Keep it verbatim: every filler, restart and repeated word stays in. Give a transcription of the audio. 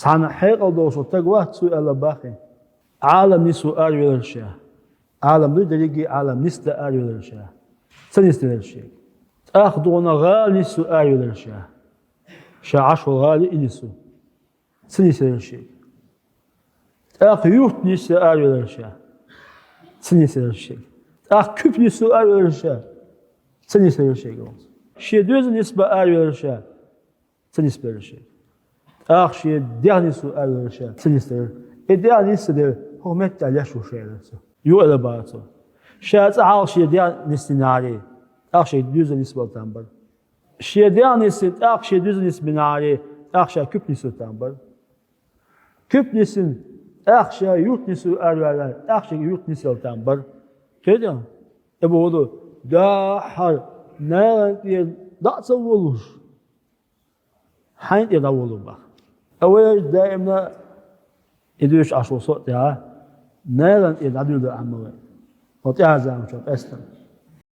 Цхьана хьекъал долуш стаг вац цо аьлла бахе: «Ӏалам нисву аравелира ша». Ӏалам ду дерриге а Ӏалам нисда аравелира ша. Ца нисдира шега. ТӀаккха догӀна гӀала нисву аравелира ша. Ша Ӏаш волу гӀала и нисву. Ца нисдира шега. ТӀаккха юрт нисву аравелира ша. Ца нисдира шега. ТӀаккха куьпа нисву аравелира ша. Ца нисдира шега. Шен доьзал нисбан аравелира ша. Ца нисбира шега. ТӀаккха шен дегӀ нисву аравелира ша. Ца нисдира. И дегӀ нисса дера, хӀокху меттехь леш ву ша, элира цо. Юха элира бахара цо: ша цкъа хьалха шен дегӀ нисдинехьара, тӀаккха шен доьзал нисбала там бара. Шен дегӀ нисдина, тӀаккха шен доьзал нисбинехьара, тӀаккха ша куьпа нисву там бара. Куьпа нисдина, тӀаккха ша юрт нисву араваьлла, тӀаккха шен юрт нисъяла там бара. Кхетий? И бохург ду, дуьххьара нахана тӀера дӀа а ца волуш, хьайна тӀера дӀаволу баха. Ткъа вай даимна и дуьйцуш Ӏаш волу со а тӀехь, нахана тӀера дӀадуьйлур ду Ӏамма вай. Хьо тӀаьхьа заманчохь къаьстина.